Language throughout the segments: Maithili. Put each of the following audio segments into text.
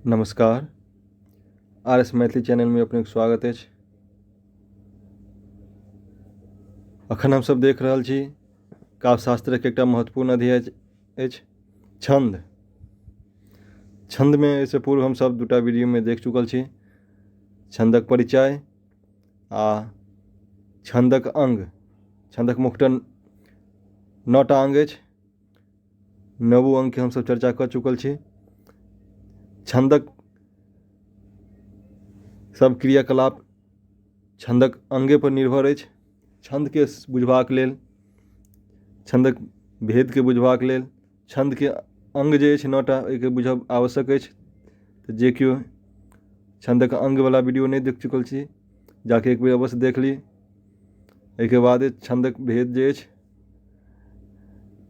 नमस्कार, आर एस मैथिली चैनलमे अपनेके स्वागत अछि। अखन हमसभ देख रहल छी काव्यशास्त्रक एकटा महत्वपूर्ण अध्याय अछि छन्द। छन्दमे एहिसँ पूर्व हमसभ दूटा वीडियोमे देख चुकल छी छन्दक परिचय आ छन्दक अङ्ग। छन्दक मुख्यतः 9टा अङ्ग अछि। नवो अङ्गके हमसभ चर्चा कऽ चुकल छी। छन्दक सभ क्रियाकलाप छन्दक अङ्गेपर निर्भर अछि। छन्दके बुझबाक लेल, छन्दक भेदके बुझबाक लेल छन्दके अङ्ग जे अछि 9टा, ओहिके बुझब आवश्यक अछि। तऽ जे केओ छन्दक अङ्गवला वीडियो नहि देख चुकल छी, जाके एक बेर अवश्य देख ली। एहिके बादे छन्दक भेद जे अछि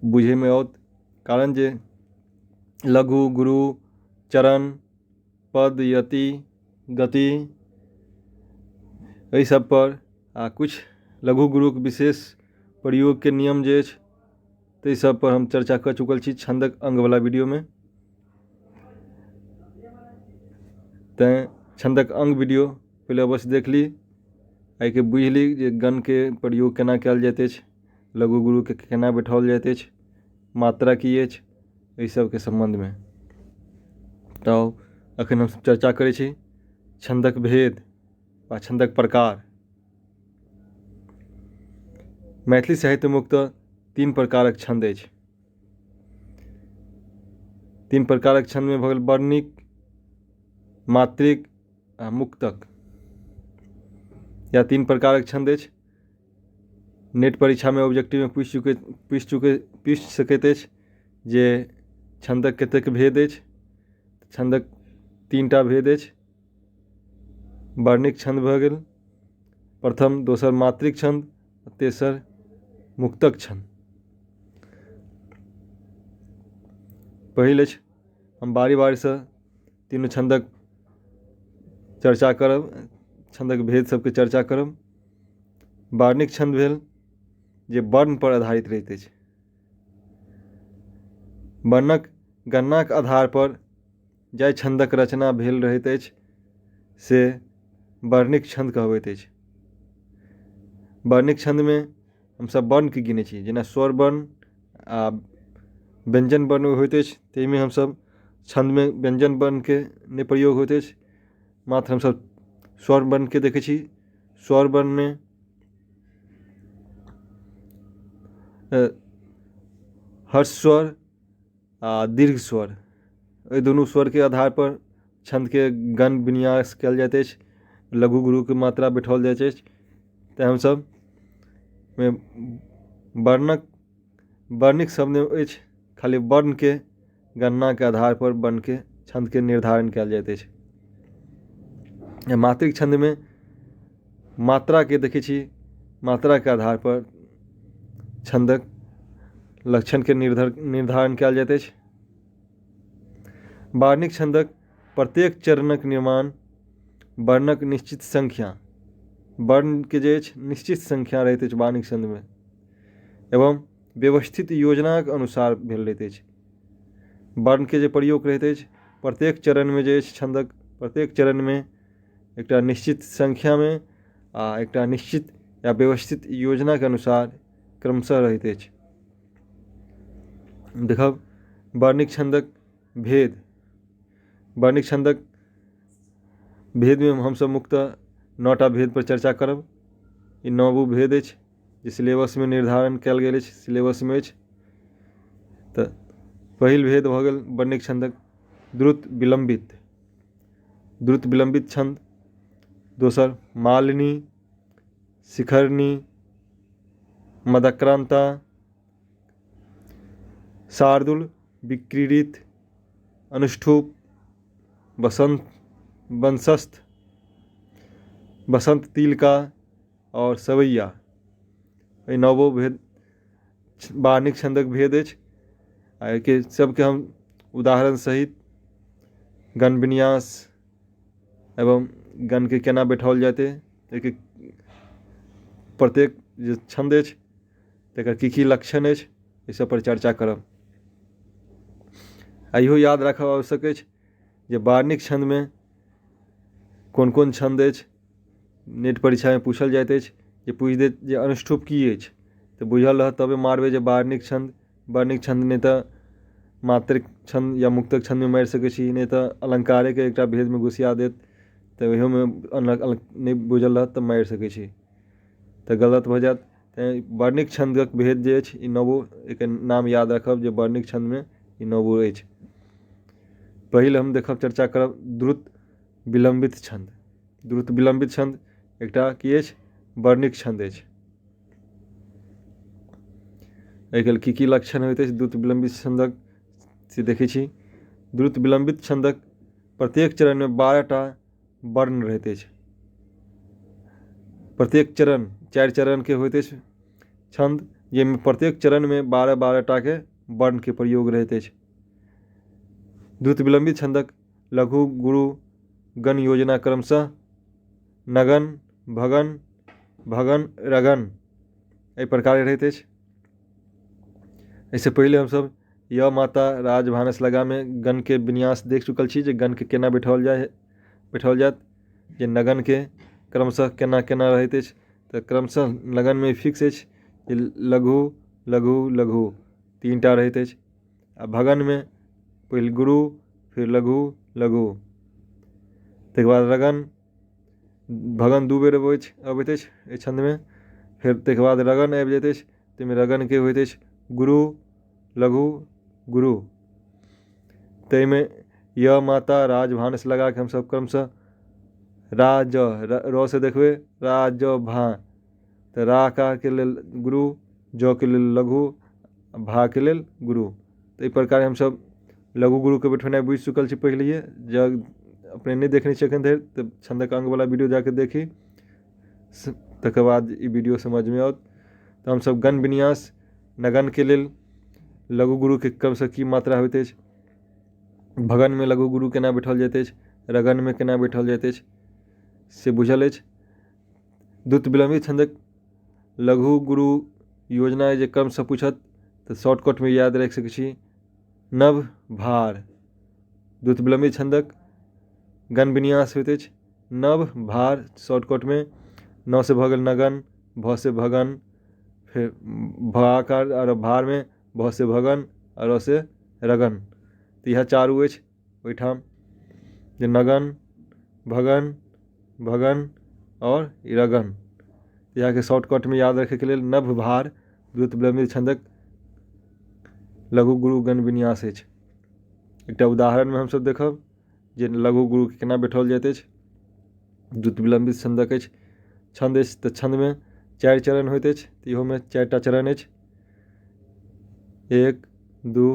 बुझैमे आओत। कारण जे लघु, गुरु, चरण, पद, यति, गति, एहि सब पर आ किछु लघु गुरुके विशेष प्रयोगके नियम जे अछि ताहि सब पर हम चर्चा कऽ चुकल छी छन्दक अङ्गवला वीडियोमे। तैँ छन्दक अङ्ग वीडियो पहिले अवश्य देख ली, एहिके बुझि ली जे गणके प्रयोग केना कयल जाइत अछि, लघु गुरुके केना बैठाओल जाइत अछि, मात्रा की अछि, एहि सबके सम्बन्धमे। तऽ एखन हमसब चर्चा करै छी छन्दक भेद आ छन्दक प्रकार। मैथिली साहित्य मुख्यतः 3 प्रकारक छन्द अछि। 3 प्रकारक छन्दमे भऽ गेल वर्णिक, मात्रिक आ मुक्तक। या 3 प्रकारक छन्द अछि। नेट परीक्षामे ऑब्जेक्टिवमे पूछि सकैत अछि जे छन्दक कतेक भेद अछि। छन्दक 3टा भेद अछि। वर्णिक छन्द भऽ गेल प्रथम, दोसर मात्रिक छन्द, तेसर मुक्तक छन्द। पहिल अछि, हम बारी बारीसँ तीनू छन्दक चर्चा करब, छन्दक भेद सबके चर्चा करब। वर्णिक छन्द भेल जे वर्णपर आधारित रहैत अछि। वर्णक गणनाक आधारपर जाहि छन्दक रचना भेल रहैत अछि से वर्णिक छन्द कहबैत अछि। वर्णिक छन्दमे हमसभ वर्णके गिनै छी, जेना स्वर वर्ण आ व्यञ्जन वर्ण होइत अछि। ताहिमे हमसभ छन्दमे व्यञ्जन वर्णके नहि प्रयोग होइत अछि, मात्र हमसभ स्वर वर्णके देखै छी। स्वर वर्णमे हर्ष स्वर आ दीर्घ स्वर, एहि दुनू स्वरके आधारपर छन्दके गण विन्यास कयल जाइत अछि, लघु गुरुके मात्रा बैठाओल जाइत अछि। तैँ हमसभ वर्णक वर्णिक शब्द अछि, खाली वर्णके गणनाके आधारपर वर्णके छन्दके निर्धारण कयल जाइत अछि। मात्रिक छन्दमे मात्राके देखै छी, मात्राके आधारपर छन्दक लक्षणके निर्धारण कयल जाइत अछि। वर्णिक छन्दक प्रत्येक चरणक निर्माण वर्णक निश्चित संख्या, वर्णके जे अछि निश्चित संख्या रहैत अछि वर्णिक छन्दमे, एवं व्यवस्थित योजनाक अनुसार भेल रहैत अछि। वर्णके जे प्रयोग रहैत अछि प्रत्येक चरणमे जे अछि छन्दक प्रत्येक चरणमे एकटा निश्चित संख्यामे आ एकटा निश्चित या व्यवस्थित योजनाके अनुसार क्रमशः रहैत अछि। देखब वर्णिक छन्दक भेद। वर्णिक छन्दक भेदमे हमसभ मुख्यतः 9टा भेद पर चर्चा करब। ई 9 भेद अछि जे सिलेबसमे निर्धारण कयल गेल अछि, सिलेबसमे अछि। तऽ पहिल भेद भऽ गेल वर्णिक छन्दक द्रुत विलम्बित, द्रुत विलम्बित छन्द। दोसर मालिनी, शिखरनी, मदक्रांता, शार्दुल विक्रीडित, अनुष्टुप, बसंत वंशस्थ, बसंत तिलका और सवैया। एहि 9 भेद वार्णिक छन्दक भेद अछि। आ एहिके सबके हम उदाहरण सहित गण विन्यास एवं गणके केना बैठाओल जेतै, एहिके प्रत्येक जे छन्द अछि तकर की की लक्षण अछि, एहि सब पर चर्चा करब। आ इहो याद राखब आवश्यक अछि जे वार्णिक छन्दमे कोन कोन छन्द अछि। नेट परीक्षामे पूछल जाइत अछि जे पूछि देत जे अनुष्टुप की अछि, तऽ बुझल रहत तबे मारबै जे वार्णिक छन्द। वर्णिक छन्द नहि तऽ मात्रिक छन्द या मुक्तक छन्दमे मारि सकै छी, नहि तऽ अलङ्कारेके एकटा भेदमे घुसिया देत, तऽ ओहियोमे नहि बुझल रहत तऽ मारि सकै छी, तऽ गलत भऽ जायत। तैँ वर्णिक छन्दक भेद जे अछि ई नवो, एकर नाम याद राखब जे वर्णिक छन्दमे ई नवो अछि। पहिल हम देखब, चर्चा करब द्रुत विलम्बित छन्द। द्रुत विलम्बित छन्द एकटा की अछि? वर्णिक छन्द अछि। एहिके लेल की की लक्षण होइत अछि द्रुत विलम्बित छन्दक, से देखै छी। द्रुत विलम्बित छन्दक प्रत्येक चरणमे 12 टा वर्ण रहैत अछि। प्रत्येक चरण 4 चरणके होइत अछि छन्द, जाहिमे प्रत्येक चरणमे 12 12 टाके वर्णके प्रयोग रहैत अछि। द्रुत विलम्बित छन्दक लघु गुरु गण योजना क्रमशः नगन, भगन, भगन, रगन एहि प्रकारे रहैत अछि। एहिसँ पहिले हमसभ य माता राजभानस लगामे गणके विन्यास देख चुकल छी जे गणके केना बैठाओल जाय, बैठाओल जायत, जे नगनके क्रमशः केना केना रहैत अछि। तऽ क्रमशः नगनमे फिक्स अछि जे लघु लघु लघु 3टा रहैत अछि, आ भगनमे पहिल गुरु, फेर लघु लघु, ताहिके बाद रगन। भगन 2 बेर अबैत अछि एहि छन्दमे। फेर ताहिके बाद रगन आबि जाइत अछि, ताहिमे रगनके होइत अछि गुरु लघु गुरु। ताहिमे य माता राजभानस लगा कऽ हमसभ क्रमशः रा ज र से देखबै रा ज भा, तऽ रा का के लेल गुरु, ज के लेल लघु, भा के लेल गुरु। तऽ एहि प्रकारे हमसभ लघु गुरुके बैठेनाइ बुझि चुकल छी पहिलैए। जँ अपने नहि देखने छी एखन धरि तऽ छन्दक अङ्गवला वीडियो जाके देखी, तकर बाद ई वीडियो समझमे आओत। तऽ हमसभ गण विन्यास नगनके लेल लघु गुरुके क्रमशः की मात्रा होइत अछि, भगनमे लघु गुरु केना बैठाओल जाइत अछि, रगनमे केना बैठाओल जाइत अछि, से बुझल अछि। द्रुत विलम्बित छन्दक लघु गुरु योजना जे क्रमसँ पूछत तऽ शॉर्टकटमे याद राखि सकै छी नव भार। द्रुत विलम्बित छन्दक गण विन्यास होइत अछि नव भार, शॉर्टकटमे न से भऽ गेल नगन, भ से भगन, फेर भाकार आओर भारमे भ से भगन आ र से रगन। तऽ इएह चारू अछि ओहिठाम जे नगन, भगन, भगन आओर रगन। इएहके शॉर्टकटमे याद रखैके लेल नभ भार द्रुत विलम्बित छन्दक लघु गुरु गण विन्यास अछि। एकटा उदाहरणमे हमसभ देखब जे लघु गुरुके केना बैठाओल जाइत अछि। द्रुत विलम्बित छन्दक अछि छन्द अछि, तऽ छन्दमे 4 चरण होइत अछि, तऽ इहोमे 4टा चरण अछि, 1 2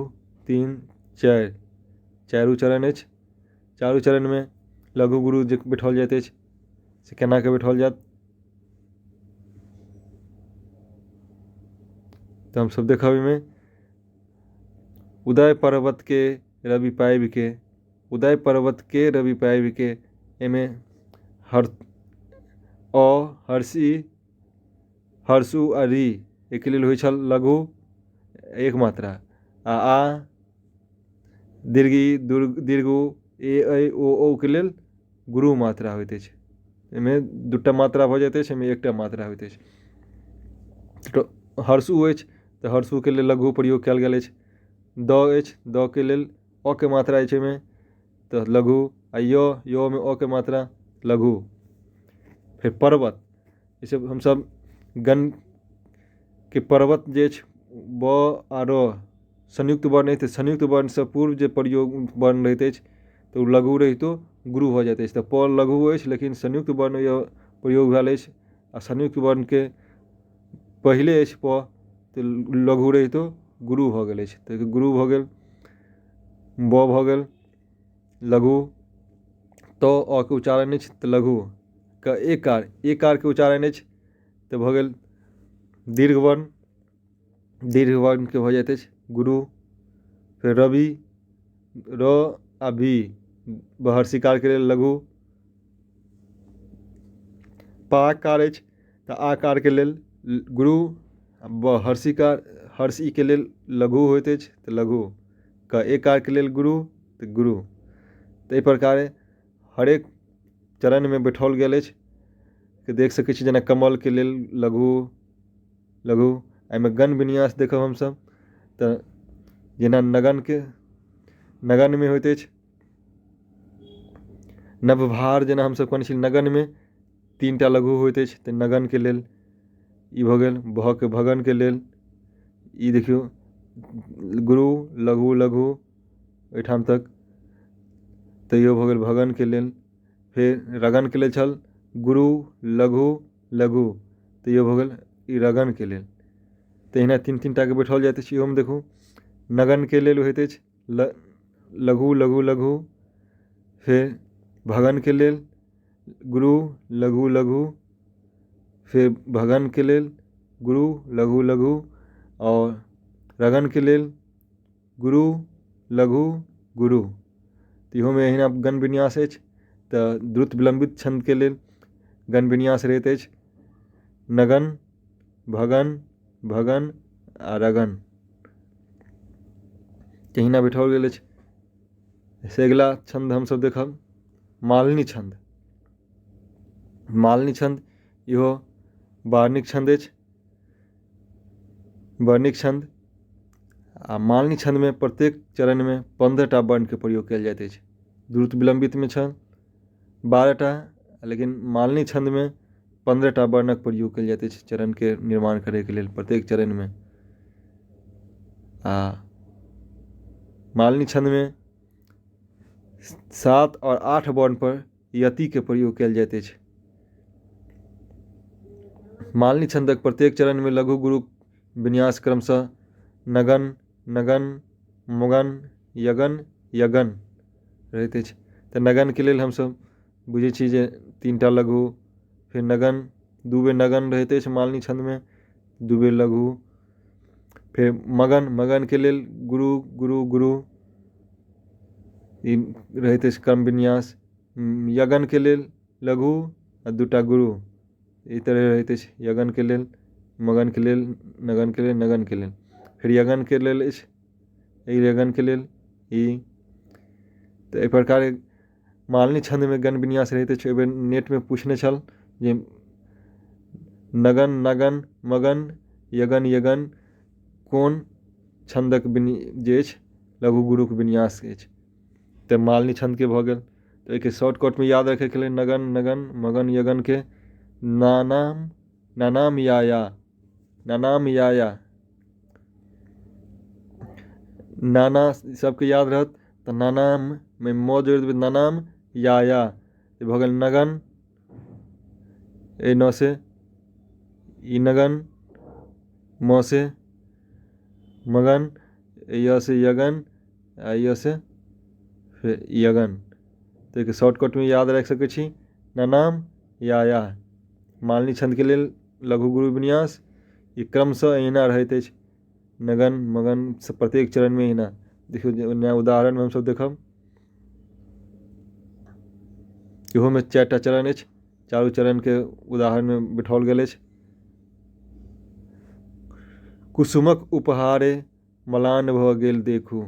3 4, चारू चरण अछि। चारू चरणमे लघु गुरु जे बैठाओल जाइत अछि से केना कऽ बैठाओल जायत, तऽ हमसभ देखब एहिमे उदय पर्वत के रवि पाबि के, उदय पर्वत के रवि पाबि के, एहिमे हर अ हर्षी हर्षु आ री एहिके लेल होइ छल लघु 1 मात्रा, आ दीर्घी दीर्घ ए ऐ ओ औ के लेल गुरु मात्रा होइत अछि। एहिमे 2टा मात्रा भऽ जाइत अछि, एहिमे 1टा मात्रा होइत अछि। तऽ हर्षु अछि तऽ हर्षुके लेल लघु प्रयोग कयल गेल अछि। द अछि, द के लेल अ के मात्रा अछि एहिमे तऽ लघु, आ य, य मे अ के मात्रा लघु। फेर पर्वत, ई सब हमसभ गण के पर्वत जे अछि ब आ र संयुक्त वर्ण अछि, तऽ संयुक्त वर्णसँ पूर्व जे प्रयोग वर्ण रहैत अछि तऽ ओ लघु रहितो गुरु भऽ जाइत अछि। तऽ प लघु अछि लेकिन संयुक्त वर्ण प्रयोग भेल अछि, आ संयुक्त वर्णके पहिले अछि प, तऽ लघु रहितो गुरु भऽ गेल अछि। तऽ गुरु भऽ गेल, ब भऽ गेल लघु, त अ के उच्चारण अछि तऽ लघु, क एकार, एकार के उच्चारण अछि तऽ भऽ गेल दीर्घ वर्ण, दीर्घ वर्णके भऽ जाइत अछि गुरु। फेर रवि, र आ बी बहरसिकारके लेल लघु। पाकार अछि तऽ आकारके लेल गुरु, आ हर्षिकार हर्ष ई के लेल लघु होइत अछि तऽ लघु, क एकारके लेल गुरु तऽ गुरु। तऽ एहि प्रकारे हरेक चरणमे बैठाओल गेल अछि के देख सकै छी। जेना कमलके लेल लघु लघु, एहिमे गण विन्यास देखब हमसभ तऽ जेना नगनके नगनमे होइत अछि नवभार, जेना हमसभ कहने छी नगनमे 3टा लघु होइत अछि, तऽ नगनके लेल ई भऽ गेल। भके भगनके लेल ई देखियौ गुरु लघु लघु एहिठाम तक, तैयो भऽ गेल भगनके लेल। फेर रगनके लेल छल गुरु लघु लघु, तैयो भऽ गेल ई रगनके लेल। तहिना 3 3 टाके बैठाओल जाइत अछि। इहोमे देखू नगनके लेल होइत अछि लघु लघु लघु, फेर भगनके लेल गुरु लघु लघु, फेर भगनके लेल गुरु लघु लघु, आओर रगनके लेल गुरु लघु गुरु। तऽ इहोमे अहिना गण विन्यास अछि। तऽ द्रुत विलम्बित छन्दके लेल गण विन्यास रहैत अछि नगन भगन भगन आ रगन, तहिना बैठाओल गेल अछि। से अगिला छन्द हमसभ देखब मालिनी छन्द। मालिनी छन्द इहो वार्णिक छन्द अछि, वर्णिक छन्द। आ मालिनी छन्दमे प्रत्येक चरणमे 15टा वर्णके प्रयोग कयल जाइत अछि। द्रुत विलम्बितमे छल 12टा, लेकिन मालिनी छन्दमे 15टा वर्णक प्रयोग कयल जाइत अछि चरणके निर्माण करैके लेल प्रत्येक चरणमे। आ मालिनी छन्दमे 7 आओर 8 वर्णपर यतिके प्रयोग कयल जाइत अछि। मालिनी छन्दक प्रत्येक चरणमे लघु गुरु विन्यास क्रमशः नगन नगन मगन यगन यगन रहैत अछि। तऽ नगनके लेल हमसभ बुझै छी जे 3टा लघु, फेर नगन 2 बेर नगन रहैत अछि मालिनी छन्दमे, 2 बेर लघु, फेर मगन, मगनके लेल गुरु गुरु गुरु ई रहैत अछि क्रम विन्यास। यगनके लेल लघु आ 2टा गुरु, एहि तरहे रहैत अछि यगनके लेल, मगनके लेल, नगनके लेल, नगनके लेल। फेर यगनके लेल अछि एहि यगनके लेल ई। तऽ एहि प्रकारे मालिनी छन्दमे गण विन्यास रहैत अछि। एहि बेर नेटमे पूछने छल जे नगन नगन मगन यगन यगन कोन छन्दक जे अछि लघु गुरुके विन्यास अछि, तऽ मालिनी छन्दके भऽ गेल। तऽ एहिके शॉर्टकटमे याद रखैके लेल नगन नगन मगन यगनके नानाम नानाम या या नानाम या या नाना सबके याद रहत। तऽ नानाममे म जोड़ि देबै, नानाम या या भऽ गेल नगन, एहि न से ई नगन, म से मगन, य से यगन आ य से फेर यगन। तऽ एहिके शॉर्टकटमे याद राखि सकै छी नानाम या या। मालिनी छन्दके लेल लघु गुरु विन्यास ई क्रमशः एहिना रहैत अछि, नगन मगन से प्रत्येक चरणमे एहिना। देखियौ नया उदाहरणमे हमसभ देखब, इहोमे 4टा चरण अछि, चारू चरणके उदाहरणमे बैठाओल गेल अछि। कुसुमक उपहारे मलान भऽ गेल देखू,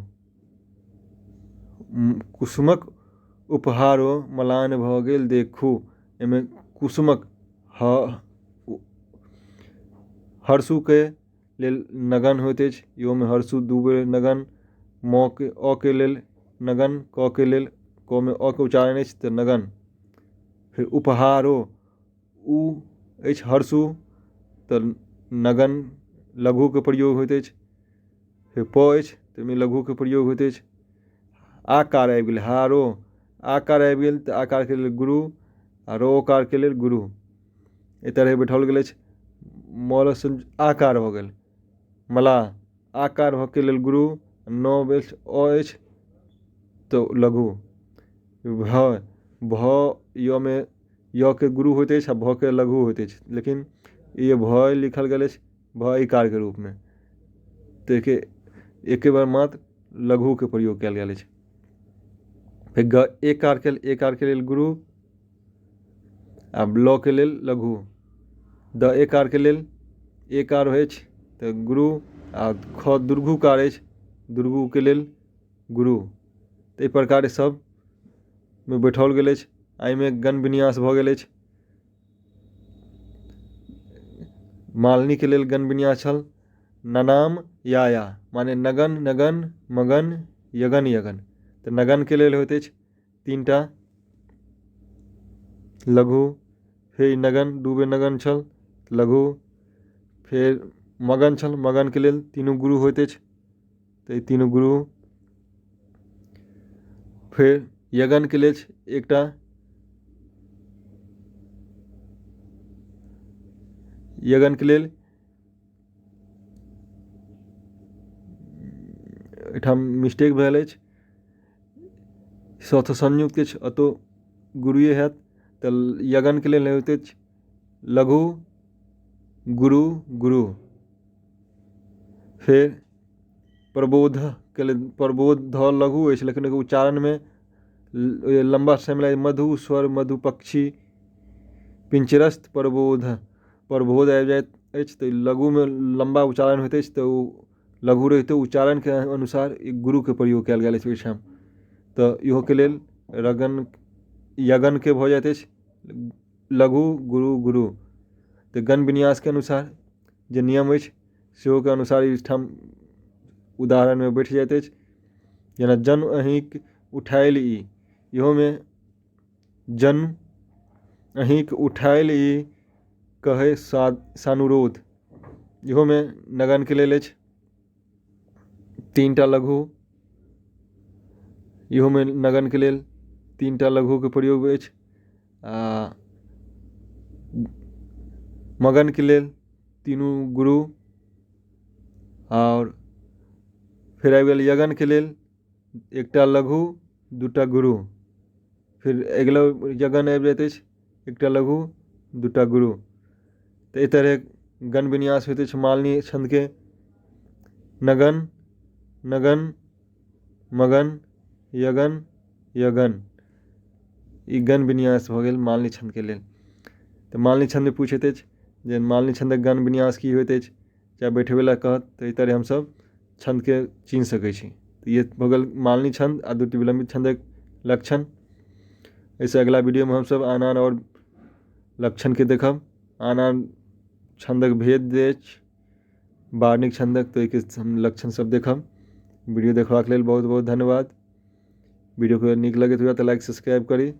कुसुमक उपहारो मलान भऽ गेल देखू। एहिमे कुसुमक हर्षुके लेल नगन होइत अछि, इहोमे हर्षु 2 बेर नगन, म के अ के लेल नगन, क के लेल क मे अ के उच्चारण अछि तऽ नगन। फेर उपहारो उ अछि हर्षु तऽ नगन लघुके प्रयोग होइत अछि। फेर प अछि तऽ ओहिमे लघुके प्रयोग होइत अछि। आकार आबि गेल हारो, आकार आबि गेल तऽ आकारके लेल गुरु आ रोकारके लेल गुरु, एहि तरहे बैठाओल गेल अछि। मलसँ आकार भऽ गेल मला, आकार भऽ के लेल गुरु, न अछि अ अछि तऽ लघु। भ भ य मे य के गुरु होइत अछि आ भ के लघु होइत अछि, लेकिन ई भ लिखल गेल अछि भ इकारके रूपमे, तऽ एहिके एके बार मात्र लघुके प्रयोग कयल गेल अछि। फेर ग एकारके लेल गुरु आ ल के लेल लघु। द एकारके लेल एकार अछि तऽ गुरु आ ख दुर्घुकार अछि, दुर्गुके लेल गुरु। तऽ एहि प्रकारे सब मे बैठाओल गेल अछि। एहिमे गण विन्यास भऽ गेल अछि। मालिनीके लेल गण विन्यास छल ननाम याया, माने नगन नगन मगन यगन यगन। तऽ नगनके लेल होइत अछि 3टा लघु, फेर नगन 2 बेर नगन छल लघु, फेर मगन छल, मगनके लेल तीनू गुरु होइत अछि, तऽ ई तीनू गुरु। फेर यगनके लेल एकटा यगनके लेल एहिठाम मिस्टेक भेल अछि, सथ संयुक्त अछि, अतो गुरुए हैत। तऽ यगनके लेल होइत अछि लघु गुरु गुरु। फेर प्रबोधके लेल प्रबोध ध लघु अछि, लेकिन ओकर उच्चारणमे लम्बा समय लागि, मधु स्वर मधु पक्षी पिञ्चरस्थ प्रबोध प्रबोध आबि जाइत अछि। तऽ लघुमे लम्बा उच्चारण होइत अछि, तऽ ओ लघु रहितो उच्चारणके अनुसार ई गुरुके प्रयोग कयल गेल अछि ओहिठाम। तऽ इहोके लेल रगन यगनके भऽ जाइत अछि लघु गुरु गुरु। तऽ गण विन्यासके अनुसार जे नियम अछि सेहोके अनुसार एहिठाम उदाहरणमे बैठ जाइत अछि। जेना जन्म अहीँक उठायल ई, इहोमे जन्म अहीँक उठायल ई कहै सानुरोध, इहोमे नगनके लेल अछि 3टा लघु, इहोमे नगनके लेल 3टा लघुके प्रयोग अछि। आ मगनके लेल तीनू गुरु। आओर फेर आबि गेल यगनके लेल 1टा लघु 2टा गुरु। फेर अगिला यगन आबि जाइत अछि 1टा लघु 2टा गुरु। तऽ एहि तरहे गण विन्यास होइत अछि मालिनी छन्दके। नगन नगन मगन यगन यगन, ई गण विन्यास भऽ गेल मालिनी छन्दके लेल। तऽ मालिनी छन्दमे पूछैत अछि जे मालिनी छन्दक गण विन्यास की होइत अछि, चाहे बैठबै लए कहत, तऽ एहि तरहे हमसभ छन्दके चिन्ह सकै छी। तऽ ई भऽ गेल मालिनी छन्द आ द्वितीय विलम्बित छन्दक लक्षण। एहिसँ अगिला वीडियोमे हमसभ आन आन आओर लक्षणके देखब, आन आन छन्दक भेद जे अछि वार्णिक छन्दक, तऽ ओहिके हम लक्षण सब देखब। वीडियो देखबाक लेल बहुत बहुत धन्यवाद। वीडियोके नीक लगैत हुए तऽ लाइक सब्सक्राइब करी।